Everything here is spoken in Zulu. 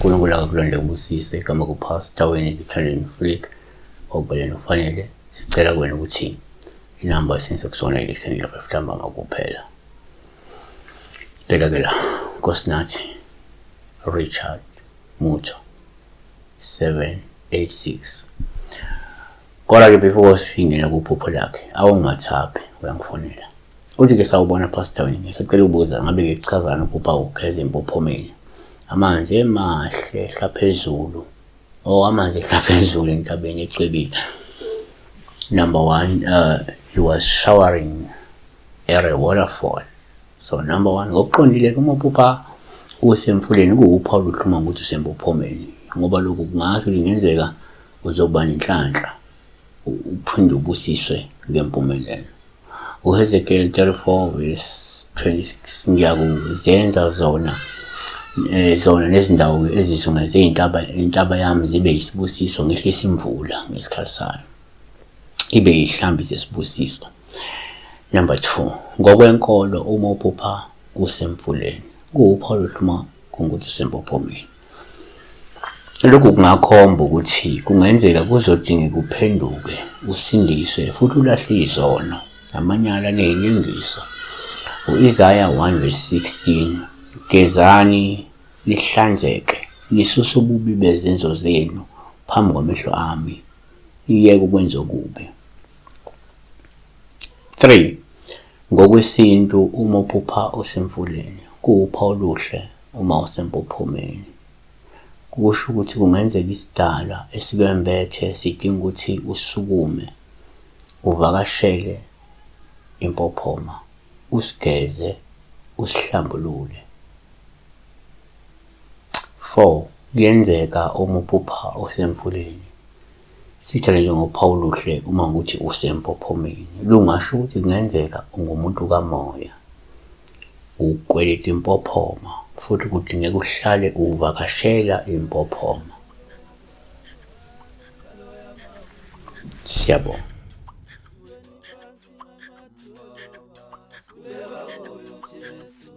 uNkulunkulu akakulonde ubusise igama kuPastor Wayne Luthandweni Flick okubeleni ufanele sicela kuwena ukuthi inamba esinise kusona ile kuseni ka-5 ntambama kuphela. Sibheka ke la Nkosinathi Richard Mutho 786. Kodwa-ke before singena kuphupho lakhe awungi-WhatsApp uyangifonela. Uthi-ke sawubona Pastor Wayne, ngisacela ukubuza ngabe-ke kuchazani ukuphupha ugeza empophomeni. Amanzi emahle ehla phezulu. Oh, amanzi ehla phezulu entabeni ecwebile. Number one, he was showering at a waterfall. So number one, ngokuqondile uma uphupha usemfuleni kuwuphawu oluhluma ngokuthi usempophomeni, ngoba lokhu kungasho kungenzeka uzoba nenhlanhla uphinde ubusiswe ngempumelelo. UHezekiel 34 verse 26, ngiyakuzenza zona zona nezindawo ezizungeze intaba yami zibe yisibusiso, ngehlisa imvula ngesikhathi sayo, ibe yihlambi zesibusiso. Number 2, ngokwenkolo uma uphupha usemfuleni kuwuphawu oluhluma kungukuthi usempophomeni. Lokhu kungakhomba ukuthi kungenzeka kuzodingeka uphenduke usindiswe futhi ulahle izono namanyala neyiningiso. U-Isaya 1 verse 16, gezani nihlanzeke nisuse ububi bezenzo zenu phambi kwamehlo ami, niyeke ukwenza okubi. 3, ngokwesintu uma uphupha usemfuleni kuwuphawu oluhle uma usempophomeni. Kusho ukuthi kungenzeka isidalwa esikwembethe sidinga ukuthi usukume uvakashele impophoma usigeze usihlambulule. 4, kuyenzeka uma uphupha usemfuleni sithele njengophawu oluhle uma ukuthi usempophomeni, lungasho ukuthi kungenzeka ungumuntu kamoya, ukweleta impophoma futhi kudingeka uhlale uvakashela impophoma. Siyabonga. Sikhuleka kuyo Jesu.